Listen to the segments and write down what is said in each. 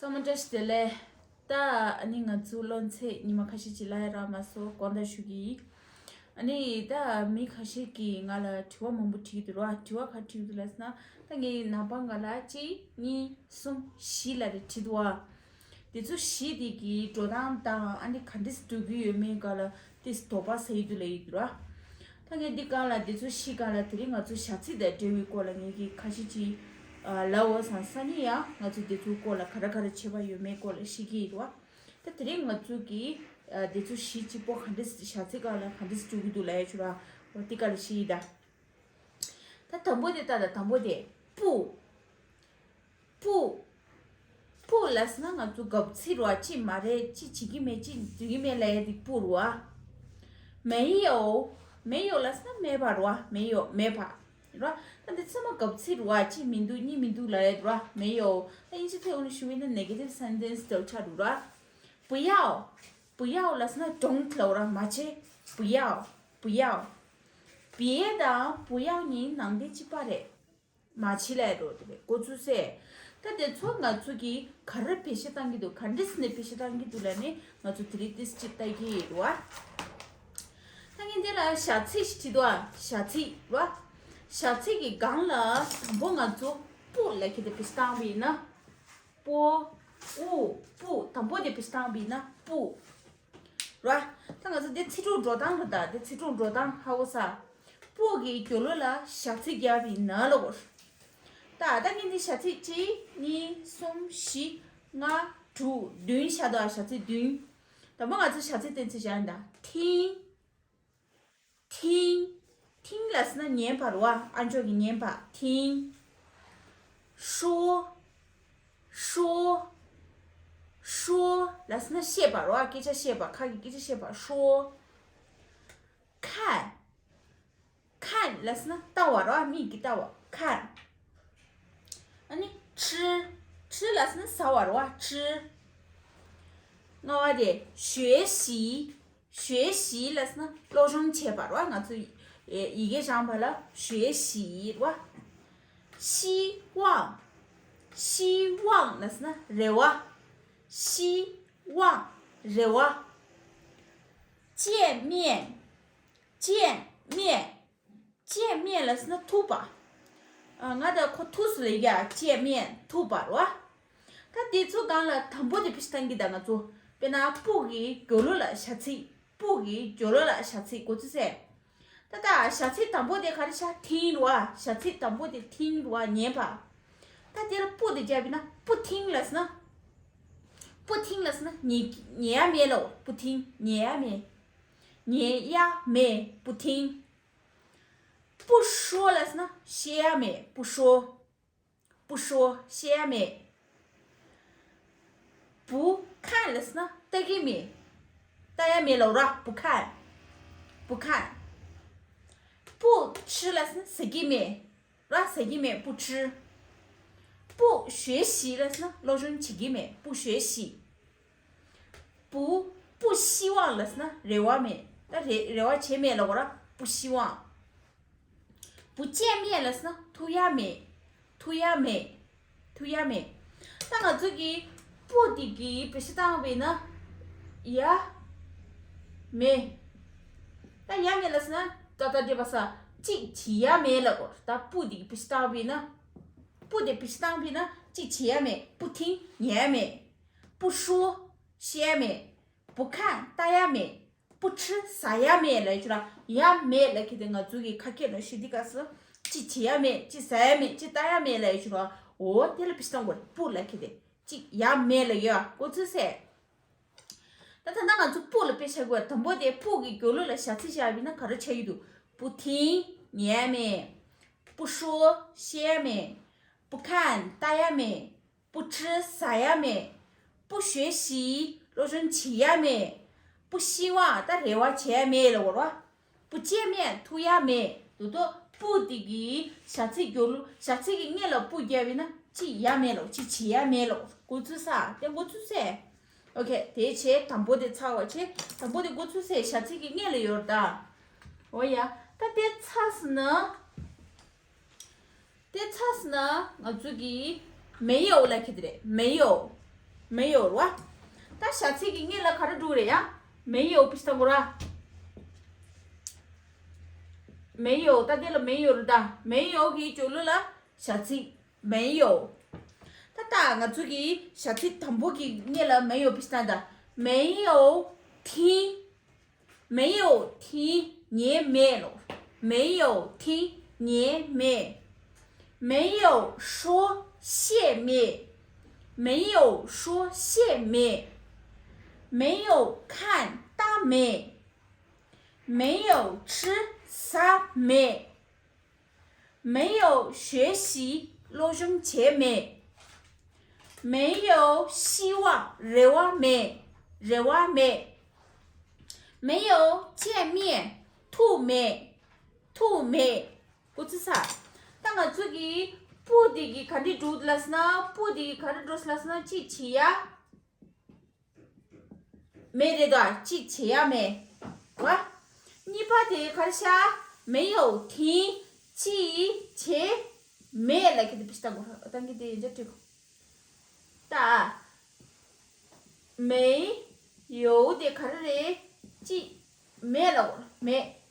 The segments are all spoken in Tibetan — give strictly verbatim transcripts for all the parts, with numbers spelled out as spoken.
ཚང་མ་བཀྲ་ཤིས་བདེ་ལེགས། ད་ཨ་ནི་ང་ཚོ་སློབ་ཚན་ཉི་མ་ཁ་ཤས་ཅིག་ལ་ཡ་རག་མ་སོང་། དགོངས་དག་ཞུ་གི་ཡིན། ཨ་ནི་ད་མི་ཁ་ཤས་ཀྱིས་ང་ལ་དྲི་བ་མང་པོ་དྲིས་འདུག་ར། དྲི་བ་ག་དྲིས་འདུག་ལབ་ན། ད་ངས་ནང་པ་ང་ལ་གཅིག་གཉིས་གསུམ་བཞི་ལབ་རེ་དྲིས་འདུག་ཨ། དེ་ཚོ་བཞི་དེ་གི་འགྲོ་སྟངས་དང་ཨ་ནི་ག་འདྲས་འགྲོ་གི་ཡོད་མེད་སྒང་ལ་དེ་དོགས་པ་ཟ་ཡི་འདུག་ལབ་ཡི་འདུག་ར། ད་ངས་འདི་སྒང་ལ་དེ་ཚོ་བཞི་སྒང་ལ་དེ་རིང་ང་ཚོ་བྱ་ཚིག་དང་འབྲེལ་བའི་སྐོར་ལ་ངས་ཀྱི་ཁ་ཤས་ཅིག་ཨ་ལབ་འོ་བསམ། སང་ཉིན་ཡང་ང་ཚོ་དེ་ཚོའི་སྐོར་ལ་ག་རེ་ག་རེ་བྱས་པ་ཡོད་མེད་སྐོར་ལ་ཤེས་ཀྱི་ཡིན་ར། ད་དེ་རིང་ང་ཚོ་གི་ཨ་དེ་ཚོ་བཞི་གཅིག་པོ་ག་འདྲས་བྱ་ཚིག་སྒང་ལ་ག་འདྲས་འགྲོ་གི་འདུག་ལབ་ཡ་ཆུ་ར། འོ་དེ་སྒང་ལ་ཤེས་ཡི་ད། ད་དང་པོ་དེ་ལྟ་ད། དང་པོ་དེ་སྤུ། སྤུ། སྤུ་ལབ་ཟེར་ན་ང་ཚོ་གབ་ཚིག་རེད་བ། ཅི་མ་རེད། ཅི་བྱེད་ཀྱི་མེད། ཅི་འདུག་གི་མེད་ལབ་ཡ་དེ་སྤུ་རེད་བ། 没有། 没有ལབ་ཟེར་ན་མེད་པ་རེད་བ། 没有། མེད་པ་རེད་བ། ད་འདི་ཚང་མ་གབ་ཚིག་རེད་བ། ཅི་མི་འདུག་གཉིས་མི་འདུག་ལབ་ཡ་རེད་བ། 没有། ད་དབྱིན་ཇི་ཐད་འོ་ན་ཞུ་བས་ན་negative sentence structure རེད་བ། 不要། 不要ལབ་ཟེར་ན་don't ལབ་ར། མ་བྱེད། 不要། 不要། 别དང་不要གཉིས་ནང་དོན་གཅིག་པ་རེད། མ་བྱེད་ལབ་འགྲོ་དེ་རེད། འགོ་ཚུགས་སེ། ད་དེ་ཚོ་ང་ཚོ་གིས་ག་རེ་བེད་སྤྱོད་བཏང་གི་འདུག་ག་འདྲས་ནས་བེད་སྤྱོད་བཏང་གི་འདུག་ལབ་ནས་ང་ཚོ་དེ་རིང་ཏིས་ཅིག་ལྟ་གི་ཡོད་རེད་བ། ད་ངས་འདི་ལ་བྱ་ཚིག་ཞིག་བྲིས་འདུག་ཨ། བྱ་ཚིག་རེད་བ། བྱ་ཚིག་གི་སྒང་ལ་དང་པོ་ང་ཚོ་སྤུ་ལབ་མཁན་དེ་བེད་སྤྱོད་བཏང་བ་ཡིན་ན། སྤུ། ཨུ། སྤུ། དང་པོ་དེ་བེད་སྤྱོད་བཏང་བ་ཡིན་ན་སྤུ། ར། ད་ང་ཚོ་འདི་ཚིག་གྲོགས་འགྲོ་སྟངས་རེད་ད། འདི་ཚིག་གྲོགས་འགྲོ་སྟངས་ཧ་གོ་ས། སྤུ་གི་རྒྱབ་ལོགས་ལ་བྱ་ཚིག་བརྒྱབ་པ་ཡིན་ན་ལབ་དགོས། ད་ད་ངས་འདི་བྱ་ཚིག་གཅིག་གཉིས་གསུམ་བཞི་ལྔ་དྲུག་བདུན་བཞག་འདུག་ཨ། བྱ་ཚིག་བདུན། དང་པོ་ང་ཚོ་བྱ་ཚིག་གཏན་ཚིགས་བཞག་ཡིན་ད། ཐིང་། ཐིང་། ཐིང་ལབ་ཟེར་ན་ཉན་པ་རེད་བ། ཨ་མཆོག་གི་ཉན་པ། ཐིང་། ཧྲོ། ཧྲོ། ཧྲོ་ལབ་ཟེར་ན་བཤད་པ་རེད་བ། སྐད་ཆ་བཤད་པ། ཁ་གི་སྐད་ཆ་བཤད་པ། ཧྲོ། 看། 看ལབ་ཟེར་ན་ལྟ་བ་རེད་བ། མིག་གིས་ལྟ་བ། 看། ཨ་ནི་吃།吃ལབ་ཟེར་ན་ཟ་བ་རེད་བ། 吃། ལྔ་པ་དེ་学习། 学习ལབ་ཟེར་ན་སློབ་སྦྱོང་བྱེད་པ་རེད་བ། ང་ཚོ་ཡི་གེ་སྦྱངས་པ་ལ་学习རེད་བ། 希望། 希望ལབ་ཟེར་ན་རེ་བ། 希望། རེ་བ། 见面། 见面། 见面ལབ་ཟེར་ན་ཐུག་པ། ཨ། ང་དང་ཁོ་ཐུག་སོང་ལབ་ཡ། 见面། ཐུག་པ་རེད་བ། ད་དེ་ཚོ་སྒང་ལ་དང་པོ་དེ་བེད་སྤྱོད་བཏང་གི་ད་ང་ཚོ། དཔེར་ན་སྤུ་གི་རྒྱབ་ལོགས་ལ་བྱ་ཚིག་སྤུ་གི་རྒྱབ་ལོགས་ལ་བྱ་ཚིག་འགོ་ཚུགས་སེ། ད་ད་བྱ་ཚིག་དང་པོ་དེ་ག་རེ་བྱ། ཐིང་རེད་བ། བྱ་ཚིག་དང་པོ་དེ་ཐིང་རེད་བ། ཉན་པ། ད་དེ་ལ་སྤུ་དེ་བརྒྱབ་པ་ཡིན་ན་སྤུ་ཐིང་ལབ་ཟེར་ན། སྤུ་ཐིང་ལབ་ཟེར་ན་ཉན་ཉན་ཡ་མེད་ལབ། སྤུ་ཐིང་ཉན་ཡ་མེད། ཉན་ཡ་མེད། སྤུ་ཐིང་། 不说ལབ་ཟེར་ན་བཤད་ཡ་མེད། 不说། 不说། བཤད་ཡ་མེད། 不看ལབ་ཟེར་ན་ལྟ་གི་མེད། ལྟ་ཡ་མེད་ལབ་ར། 不看། 不看། 不吃ལབ་ཟེར་ན་ཟ་གི་མེད། ར། ཟ་གི་མེད། 不吃། 不学习ལབ་ཟེར་ན་སློབ་སྦྱོང་བྱེད་ཀྱི་མེད། 不学习། 不། 不希望ལབ་ཟེར་ན་རེ་བ་མེད། ད་རེ་རེ་བ་བྱས་མེད་ལབ་དགོས་ར། 不希望། 不见面ལབ་ཟེར་ན་ཐུག་ཡ་མེད། ཐུག་ཡ་མེད། ཐུག་ཡ་མེད། ད་ང་ཚོ་གིས་སྤུ་དེ་གི་བེད་སྤྱོད་བཏང་བ་ཡིན་ན། ཡ། མེད། ད་ཡ་མེད་ལབ་ཟེར་ན་ད་ད་འདྲེ་པ་ས་གཅིག་བྱེད་ཡ་མེད་ལབ་དགོས། ད་སྤུ་དེ་གི་བེད་སྤྱོད་བཏང་བ་ཡིན་ན། སྤུ་དེ་བེད་སྤྱོད་བཏང་བ་ཡིན་ན་གཅིག་བྱེད་ཡ་མེད། 不听། ཉན་ཡ་མེད། 不说། བཤད་ཡ་མེད། 不看། ལྟ་ཡ་མེད། 不吃། ཟ་ཡ་མེད་ལབ་ཡ་ཆུ་ར། ཡ་མེད་ལབ་ཁྱེད་དེ་ང་ཚོ་གི་ཁ་སྐད་ནང་ཞུ་དུས་སྐབས་སུ་ཅི་བྱེད་ཡ་མེད། ཅི་ཟ་ཡ་མེད། ཅི་ལྟ་ཡ་མེད་ལབ་ཡ་ཆུ་ར། འོ་དེ་ལ་བེད་སྤྱོད་བཏང་དགོས། སྤུ་ལབ་ཁྱེད་དེ་ཅི་ཡ་མེད་ལབ་ཡ་འགོ་ཚུགས་སེ། ད་ད་ལྟ་ང་ཚོ་སྤུ་ལ་དཔེ་ཆ་དགོས། དང་པོ་དེ་སྤུ་གི་རྒྱབ་ལོགས་ལ་བྱ་ཚིག་བཞག་པ་ཡིན་ན་ག་རེ་ཆགས་ཀྱི་འདུག 不听། ཉན་ཡ་མེད། 不说། བཤད་ཡ་མེད། 不看། ལྟ་ཡ་མེད། 不吃། ཟ་ཡ་མེད། 不学习། སློབ་སྦྱོང་བྱེད་ཡ་མེད། 不希望། ད་རེ་བ་བྱེད་ཡ་མེད་ལབ་དགོས་རེད་བ། 不见面། ཐུག་ཡ་མེད། དོ་དོ་སྤུ་དེ་གི་བྱ་ཚིག་རྒྱབ་ལོགས། བྱ་ཚིག་གི་སྔོན་ལ་སྤུ་བརྒྱབ་པ་ཡིན་ན་ཅི་ཡ་མེད་ལབ། ཅི་བྱེད་ཡ་མེད་ལབ། འགོ་ཚུགས་ས། དེ་འགོ་ཚུགས་སེ། ཨོ་ཁེ། དེ་བྱས་དང་པོ་དེ་ཚར་བ་བྱས། དང་པོ་དེ་འགོ་ཚུགས་སེ་བྱ་ཚིག་གི་སྔོན་ལ་ཡོད་རེད་ད། འོ་ཡ། ད་དེ་ཚར་སོང་ན། དེ་ཚར་སོང་ན་ང་ཚོ་གིས་没有ལབ་ཁྱེད་དེ་རེད། 没有།没有 རེད་བ། ད་བྱ་ཚིག་གི་སྔོན་ལ་ག་རེ་འགྲོ་གི་རེད་ཡ། 没有 བེད་སྟངས་དགོས་ར། 没有 ད་དེ་ལ་没有 རེད་ད། 没有 གི་སྦྱོར་ལུགས་ལ་བྱ་ཚིག 没有། ད་ད་ང་ཚོ་གི་བྱ་ཚིག་དང་པོ་གི་སྔོན་ལ་没有 བེད་སྟངས་ད། 没有听། 没有听 ཉན་མེད་ལོ། 没有听 ཉན་མེད། 没有说谢谢། 没有说谢谢。 没有看 ལྟ་མེད། 没有吃 ཟ་མེད། 没有学习 སློབ་སྦྱོང་བྱས་མེད། 没有希望 རེ་བ་མེད། རེ་བ་མེད། 没有见面 ཐུག་མེད། ཐུག་མེད། ཀུ་ཙི་ས། ད་ང་ཚོ་གི་不 དེ་གི་ག་འདྲ་འགྲོ་ལབ་ཟེར་ན། 不 དེ་གི་ག་འདྲ་འགྲོ་ལབ་ཟེར་ན། ཅིག་བྱེད་ཡ་མེད་རེད་ད། ཅིག་བྱེད་ཡ་མེད་བ། གཉིས་པ་དེ་ག་རེ་ཤག 没有听 ཅིག་བྱས་མེད་ལབ་ཁྱེར་དེ་བེད་སྟངས་དགོས་ར། ད་གི་དེ་ཡིན་ཅག་བྲིས་གོ། ད། 没有 དེ་ག་རེ་རེད། ཅིག་མེད་ལབ་དགོས་ར། མེད།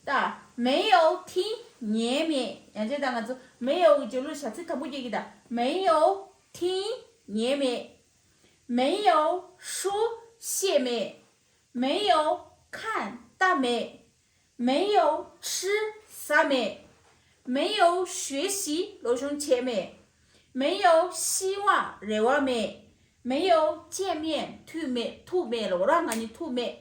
ད། 没有听 ཉན་མེད། ཡང་ཅིག་ད་ང་ཚོ་没有 གི་སྦྱོར་ལུགས་བྱ་ཚིག་དང་པོ་སྐྱེ་གི་ད། 没有听 ཉན་མེད། 没有说谢谢། 没有看 ལྟ་མེད། 没有吃 ཟ་མེད། 没有学习 སློབ་སྦྱོང་བྱས་མེད། 没有希望 རེ་བ་མེད། 没有见面 ཐུག་མེད། ཐུག་མེད་ལབ་ར། ང་གཉིས་ཐུག་མེད།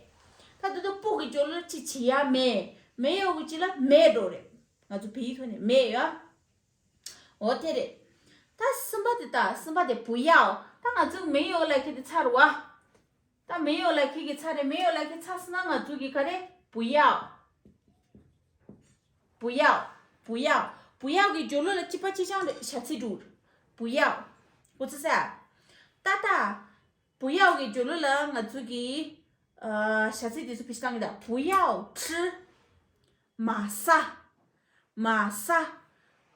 ད་དེ་ཚོ་不 གི་སྦྱོར་ལ་ཅིག་བྱེད་ཡ་མེད། 没有 གི་ཅིག་ལ་མེད་འགྲོ་རེད། ང་ཚོ་བོད་ཡིག་ཐོག་ནས་མེད་ཡ། འོ་དེ་རེད། ད་གསུམ་པ་དེ་ད། གསུམ་པ་དེ་不要། ད་ང་ཚོ་没有 ལབ་ཁྱེར་དེ་ཚར་བ། ད་没有 ལབ་ཁྱེར་གི་ཚར་རེད། 没有 ལབ་ཁྱེར་ཚར་སོང་ན་ང་ཚོ་གི་ག་རེ། 不要། 不要། 不要། 不要 གི་སྦྱོར་ལུགས་ལ་གཅིག་པ་གཅིག་རྐྱང་རེད། བྱ་ཚིག་འགྲོ། 不要། ཀུ་ཙི་ས། ད་ད། 不要 གི་སྦྱོར་ལུགས་ལ་ང་ཚོ་གི་ཨ་བྱ་ཚིག་དེ་ཚོ་བེད་སྟངས་གི་ད། 不要吃། མ་ཟ། མ་ཟ།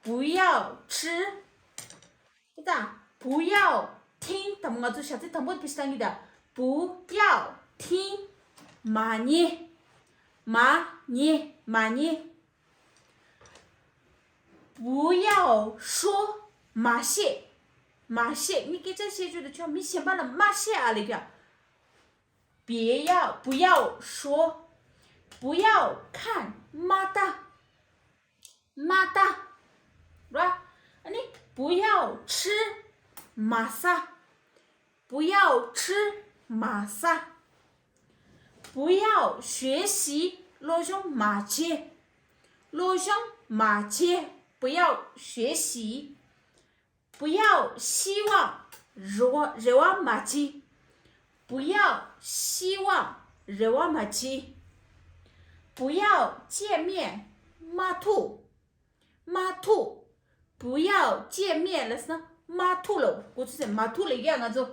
不要吃། དེ་ད། 不要听 དང་པོ་ང་ཚོ་བྱ་ཚིག་དང་པོ་བེད་སྟངས་གི་ད། 不要听། མ་ཉན། མ་ཉན། མ་ཉན། 不要说། མ་བཤད། མ་བཤད། མི་སྐད་ཆ་བཤད་རྒྱུ་དེ་ཁྱོད་མི་གཞན་པ་ལ་མ་བཤད་ཨ་ལེ་ཀྱ། 不要། 不要说། 不要看། མ་ལྟ། མ་ལྟ། ར། ཨ་ནི། 不要吃། མ་ཟ། 不要吃། མ་ཟ། 不要学习། སློབ་སྦྱོང་མ་བྱེད། སློབ་སྦྱོང་མ་བྱེད། 不要学习། 不要希望། རེ་བ་རེ་བ་མ་བྱེད། 不要希望། རེ་བ་མ་བྱེད། 不要见面། མ་ཐུག་མ་ཐུག 不要见面 ལབ་ཟེར་ན་མ་ཐུག་ལབ། ཀུ་ཙི་ས། མ་ཐུག་ལབ་ཡ་ང་ཚོ།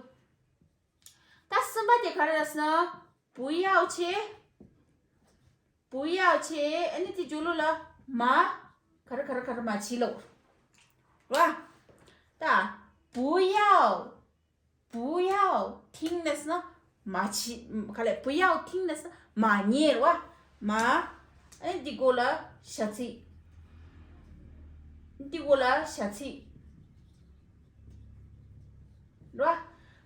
ད་གསུམ་པ་དེ་ག་རེ་ལབ་ཟེར་ན། 不要去། 不要去། ཨ་ནི་དེ་སྦྱོར་ལུགས་ལ་མ། ག་རེ་ག་རེ་ག་རེ་མ་བྱེད་ལབ། ར། ད། 不要། 不要听 ལབ་ཟེར་ན་མ་བྱེད། ག་ལེ། 不要听 ལབ་ཟེར་ན་མ་ཉན་ར། མ། ཨ་ནི་འདི་གོ་ལ་བྱ་ཚིག་འདི་གོ་ལ་བྱ་ཚིག་ར།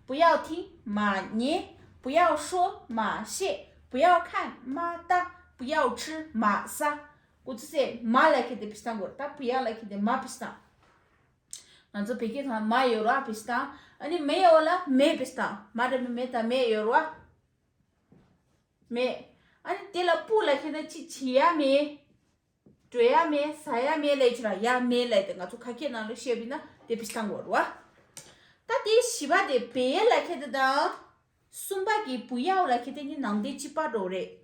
不要听། མ་ཉན། 不要说། མ་བཤད། 不要看། མ་ལྟ། 不要吃། མ་ཟ། ཀུ་ཙི་ས། མ་ལབ་ཁྱེར་དེ་བེད་སྟངས་དགོས་ར། ད་不要ལབ་ཁྱེར་དེ་མ་བེད་སྟངས། ང་ཚོ་བོད་སྐད་ཐོག་མ་ཡོད་ར་བེད་སྟངས། ཨ་ནི་没有 ལ་མེད་བེད་སྟངས། མ་འདྲ་མི་མེད་དང་མེད་ཡོད་ར། མེད། ཨ་ནི་དེ་ལ་不 ལབ་ཁྱེར་ན་ཅིག་བྱེད་ཡ་མེད། འགྲོ་ཡ་མེད། ཟ་ཡ་མེད་ལབ་ཡོད་ར། ཡ་མེད་ལབ་དེ་ང་ཚོ་ཁ་སྐད་ནང་ལ་བཤད་པ་ཡིན་ན་དེ་བེད་སྟངས་དགོས་ར། ད་དེ་བཞི་པ་དེ་别 ལབ་ཁྱེར་དེ་དང་། གསུམ་པ་གི་不要 ལབ་ཁྱེར་དེ་གཉིས་ནང་དོན་གཅིག་པ་འགྲོ་རེད།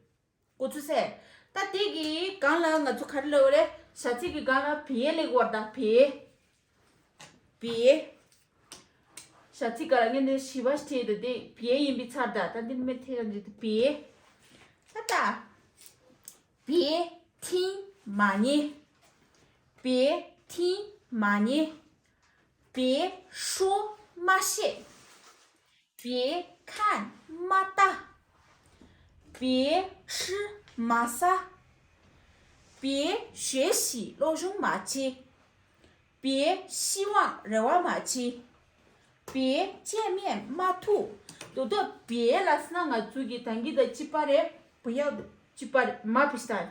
ཀུ་ཙི་ས། ད་དེ་གི་སྒང་ལ་ང་ཚོ་ག་རེ་ལབ་ཡོད་རེད། བྱ་ཚིག་གི་སྒང་ལ་别 ལབ་དགོས་ར། ད་别།别། བྱ་ཚིག་སྒང་ལ་ངས་འདི་བཞི་པ་ཞིག་བྲིས་འདུག་དེ་别 ཡིན་པའི་ཚར། ད་ད་འདི་མི་ཐེ་ཡང་འདི་别། ད་ད། 别听། མ་ཉན། 别听། མ་ཉན། 别说། མ་བཤད། 别看མ་ལྟ། 别吃མ་ཟ། 别学习སློབ་སྦྱོང་མ་བྱེད། 别希望རེ་བ་མ་བྱེད། 别见面མ་ཐུག་ད་ལྟ་别ལབ་ཟེར་ན་ང་ཚོ་གི་ད་གིན་ད་གཅིག་པ་རེད། 不要གཅིག་པ་རེད། མ་བྱེད་ད།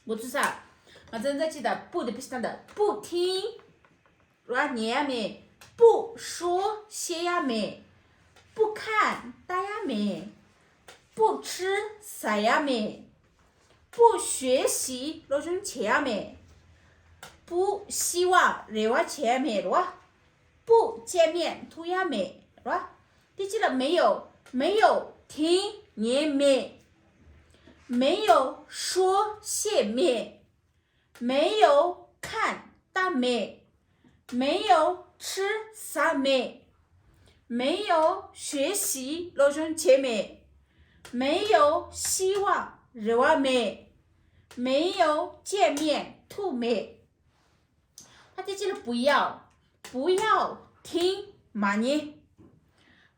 འགོ་ཚུགས་ས། ང་ཚོ་ད་གཅིག་ད་不དེ་བྱེད་ད་ད། 不听ར་ཉན་ཡ་མེད། 不说ཤེས་ཡ་མེད། 不看ལྟ་ཡ་མེད། 不吃ཟ་ཡ་མེད། 不学习སློབ་སྦྱོང་བྱེད་ཡ་མེད། 不希望རེ་བ་བྱེད་ཡ་མེད་ར། 不见面ཐུག་ཡ་མེད་ར། དེ་ཅི་ལ་没有། 没有听ཉན་མེད། 没有说ཤེས་མེད། 没有看ལྟ་མེད། 没有吃ཟ་མེད། 没有学习སློབ་སྦྱོང་བྱེད་མེད། 没有希望རེ་བ་མེད། 没有见面ཐུག་མེད། ད་དེ་ཅི་ལ་不要། 不要听མ་ཉན།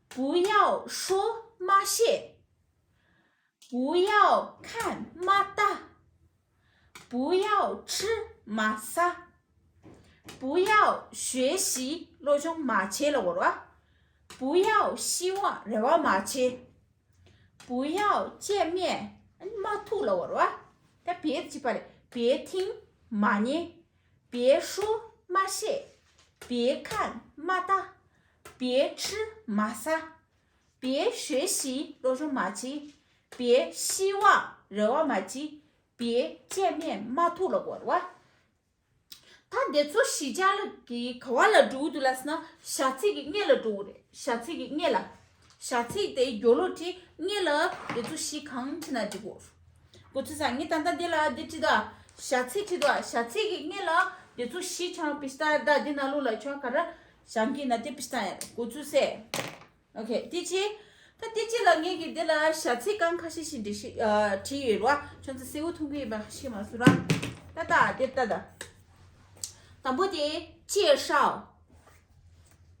不要说མ་བཤད། 不要看མ་ལྟ། 不要吃མ་ཟ། 不要学习སློབ་སྦྱོང་མ་བྱེད་ལབ་དགོས་རེད་བ། 不要希望རེ་བ་མ་བྱེད། 不要见面ཨ་ནི་མ་ཐུག་ལབ་དགོས་རེད་བ། ད་别གཅིག་པ་རེད། 别听མ་ཉན། 别说མ་བཤད། 别看མ་ལྟ། 别吃མ་ཟ། 别学习སློབ་སྦྱོང་མ་བྱེད། 别希望རེ་བ་མ་བྱེད། 别见面མ་ཐུག་ལབ་དགོས་རེད་བ། ད་འདི་ཚོ་བཞི་ཆ་ལ་གི་ག་བ་ལ་འགྲོ་གི་འདུག་ལབ་ཟེར་ན་བྱ་ཚིག་གི་སྔོན་ལ་འགྲོ་གི་རེད། བྱ་ཚིག་གི་སྔོན་ལ། བྱ་ཚིག་དེ་རྒྱབ་ལོགས་བྲིས། སྔོན་ལ་འདི་ཚོ་བཞི་གང་བྲིས་ན་འགྲིག་གོ། འགོ་ཚུགས་ས། ངས་ད་ལྟ་འདི་ལ་འདི་བྲིས་དང་། བྱ་ཚིག་བྲིས་དང་། བྱ་ཚིག་གི་སྔོན་ལ་འདི་ཚོ་བཞི་ཆ་བྲིས་ད། ད་འདི་ནང་ལོགས་ལ་ཆ་ག་རེ་བྱང་གི་ན་དེ་བྲིས་ད་ཡ། འགོ་ཚུགས་ས། ཨོ་ཁེ། དེ་ཅི། ད་དེ་ཅི་ལ་ངས་ཀྱི་དེ་ལ་བྱ་ཚིག་རྐང་ཁ་ཤས་ཤིག་འབྲི་ཤི་ཨ་བྲིས་ཡོད་ར། ཁྱོད་ཚོ་གསལ་བོ་མཐོང་གི་ཡོད་པ་ཤེས་མ་སོང་ར། ད་ད་དེ་ད་ད། དང་པོ་དེ་介绍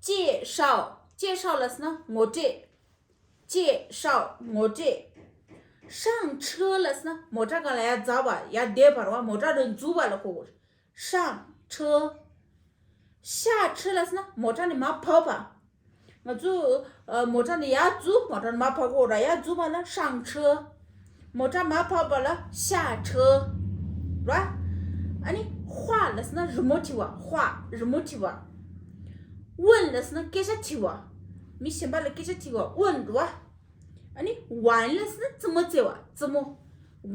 ། 介绍། 介绍ལབ་ཟེར་ན་ངོ་སྤྲོད། 介绍ངོ་སྤྲོད། 上车ལབ་ཟེར་ན་མོ་ཊ་སྒང་ལ་ཡར་འཛེགས་པ། ཡར་བསྡད་པ་ར་བ། མོ་ཊ་རུ་འཛུལ་བ་ལ་གོ་དགོས། 上车། 下车ལབ་ཟེར་ན་མོ་ཊ་ནས་མར་བབས་པ། ང་ཚོ་ཨ་མོ་ཊ་ནས་ཡར་འཛུལ། མོ་ཊ་ནས་མར་བབས་གོ་ར། ཡར་འཛུལ་བ་ལ་上车། མོ་ཊ་མར་བབས་པ་ལ་下车། ར། ཨ་ནི་话ལབ་ཟེར་ན་རི་མོ་བྲིས་པ། 话རི་མོ་བྲིས་པ། 问ལབ་ཟེར་ན་སྐད་ཆ་དྲིས་པ། མི་གཞན་པ་ལ་སྐད་ཆ་དྲིས་པ། 问ར། ཨ་ནི་玩ལབ་ཟེར་ན་རྩེད་མོ་རྩེ་བ། རྩེད་མོ།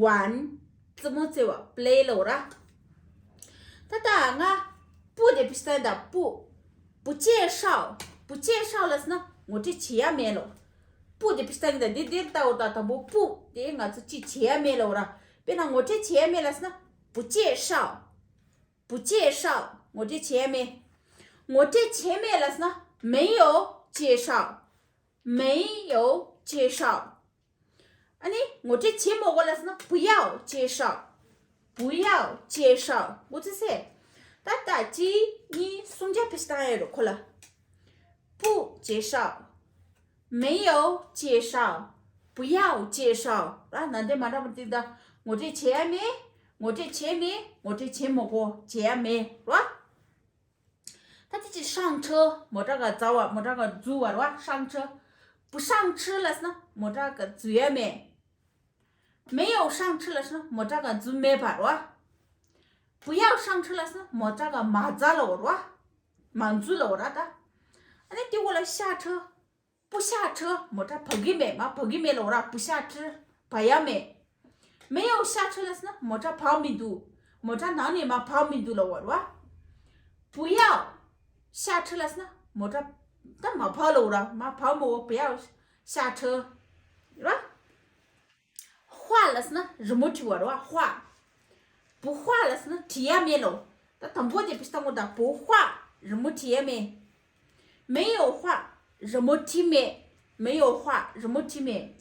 玩། རྩེད་མོ་རྩེ་བ། play ལབ་ར། ད་ལྟ་ང་不དེ་བྲིས་ད།不། 不介绍། 不介绍ལབ་ཟེར་ན་ངོ་སྤྲོད་བྱེད་ཡ་མེད་ལོ། 不དེ་བྲིས་ད། ད་འདི་འདིར་ལྟ་འོ། ད་དང་པོ་不དེ་ང་ཚོ་ཅིག་བྱེད་ཡ་མེད་ལོ་ར། དཔེར་ན་ངོ་སྤྲོད་བྱེད་ཡ་མེད་ལབ་ཟེར་ན་不介绍། 不介绍ངོ་སྤྲོད་བྱེད་ཡ་མེད། ངོ་སྤྲོད་བྱེད་མེད་ལབ་ཟེར་ན་没有介绍། 没有介绍། ཨ་ནི་ངོ་སྤྲོད་བྱེད་མ་དགོས་ལབ་ཟེར་ན་不要介绍། 不要介绍། འགོ་ཚུགས་ས། ད་ལྟ་གཅིག་གཉིས་གསུམ་ཆ་བྲིས་ད་ཡོད་རེད་ཁོ་ལ། 不介绍། 没有介绍། 不要介绍། ར། ནང་དོན་མ་འདྲ་པོ་ཏིག་ད། ངོ་སྤྲོད་བྱེད་ཡ་མེད། ངོ་སྤྲོད་བྱེད་མེད། ངོ་སྤྲོད་བྱེད་མ་དགོས། བྱེད་ཡ་མེད་ར། ད་དེ་ཅི་上车། མོ་ཊ་ག་འཛེགས་པ། མོ་ཊ་ག་འཛུལ་བ་ར། 上车། 不上车ལབ་ཟེར་ན་མོ་ཊ་ག་འཛུལ་ཡ་མེད། 没有上车ལབ་ཟེར་ན་མོ་ཊ་ག་འཛུལ་མེད་པ་ར། 不要上车ལབ་ཟེར་ན་མོ་ཊ་ག་མ་འཛེགས་ལབ་ར། མ་འཛུལ་ལབ་ར་ད། ཨ་ནི་དེ་གོ་ལ་下车། 不下车། མོ་ཊ་བབས་ཀྱི་མེད། མར་བབས་ཀྱི་མེད་ལབ་ར། 不下车། བབས་ཡ་མེད། 没有下车ལབ་ཟེར་ན་མོ་ཊ་བབས་མི་འདུག་མོ་ཊ་ནང་ནས་མར་བབས་མི་འདུག་ལབ་ར། 不要下车ལབ་ཟེར་ན་མོ་ཊ་ད་མ་བབས་ལབ་ར། མར་བབས་མ་དགོས། 不要下车ར། 画ལབ་ཟེར་ན་རི་མོ་བྲིས་པ་རེད་བ། 画། 不画ལབ་ཟེར་ན་བྲིས་ཡ་མེད་ལོ། ད་དང་པོ་དེ་བྲིས་ད་ངོ་ད། 不画རི་མོ་བྲིས་ཡ་མེད། 没有画རི་མོ་བྲིས་མེད། 没有画རི་མོ་བྲིས་མེད།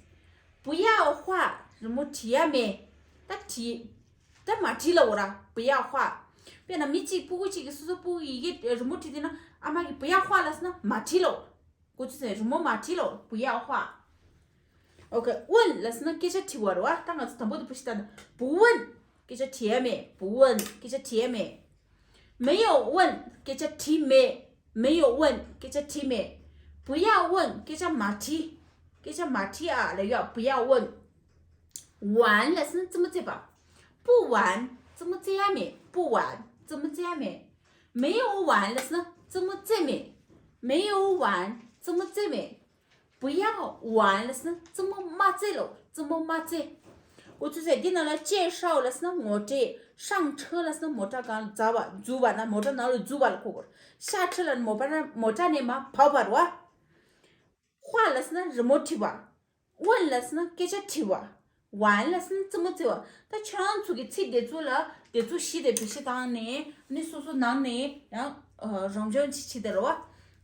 不要画རི་མོ་བྲིས་ཡ་མེད། ད་བྲིས། ད་མ་བྲིས་ལབ་ར། 不要画། དཔེར་ན་མི་གཅིག་སྤུ་གུ་གཅིག་གིས་སོ་སོ་སྤུ་གུ་ཡི་གེ་རི་མོ་བྲིས་དེ་ན་ཨ་མ་གིས་不要画ལབ་ཟེར་ན་མ་བྲིས་ལབ། འོ་ཚོད་ཟེར་རི་མོ་མ་བྲིས་ལོ། 不要画。 OK། 问 ལབ་སོང་ན་སྐད་ཆ་དྲི་བ་རེད་བ། ད་ང་ཚོ་དང་པོ་དེ་བུ་ཤི་ད་ན། 不问 སྐད་ཆ་དྲི་ཡ་མེད། 不问 སྐད་ཆ་དྲི་ཡ་མེད། 没有问 སྐད་ཆ་དྲིས་མེད། 没有问 སྐད་ཆ་དྲིས་མེད། 不要问 སྐད་ཆ་མ་དྲིས། སྐད་ཆ་མ་དྲིས་ཨ་ལབ་ཡ། 不要问། 玩 ལབ་སོང་ན་རྩེད་མོ་རྩེས་པ། 不玩 རྩེད་མོ་རྩེ་ཡ་མེད། 不玩 རྩེད་མོ་རྩེ་ཡ་མེད། 没有玩 ལབ་སོང་ན་རྩེད་མོ་རྩེས་མེད། 没有玩 རྩེད་མོ་རྩེས་མེད། 不要玩 ལབ་སོང་ན་རྩེད་མོ་མ་རྩེ་ལོ། རྩེད་མོ་མ་རྩེ། འོ་ཚོད་ཟེར་འདི་ནང་ལ་介绍 ལབ་སོང་ན་ངོ་སྤྲོད། 上车 ལབ་སོང་ན་མོ་ཊ་སྒང་ལ་འཛུལ་བ། འཛུལ་བ་ན་མོ་ཊ་ནང་ལ་འཛུལ་བ་ལ་གོ་དགོས། 下车 ལབ་ན་མོ་པ་ན་མོ་ཊ་ནས་མར་བབས་པ་རེད་བ། 话 ལབ་སོང་ན་རི་མོ་བྲིས་པ། 问 ལབ་སོང་ན་སྐད་ཆ་དྲི་བ། 玩 ལབ་སོང་ན་རྩེད་མོ་རྩེ་བ། ད་ཁྱེད་རང་ཚོ་གི་ཚིག་དེ་ཚོ་ལ་དེ་ཚོ་གཞི་དེ་བེད་སྤྱོད་བཏང་ནས་ནི་སོ་སོ་ནང་ནས་ཡང་རང་སྦྱོང་ཅིག་བྱེད་དེ་རེད་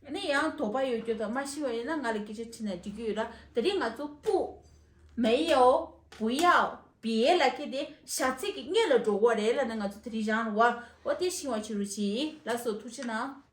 བ། ནི་ཡང་དོགས་པ་ཡོད་རྒྱུ་དང་མ་ཤེས་པ་ཡིན་ན་ང་ལ་སྐད་ཆ་དྲིས་ན་འགྲིག་གི་ཡོད་ར། དེ་རིང་ང་ཚོ་不། 没有། 不要། 别 ལབ་མཁན་དེ་བྱ་ཚིག་གི་སྔོན་ལ་འགྲོ་གི་རེད་ལབ་ན་ང་ཚོ་དེ་རིང་སྦྱངས་རེད་བ། འོ་དེ་ཤེས་པ་བྱེད་རོགས་གྱིས། ལགས་སོ། ཐུགས་རྗེ་གནང་།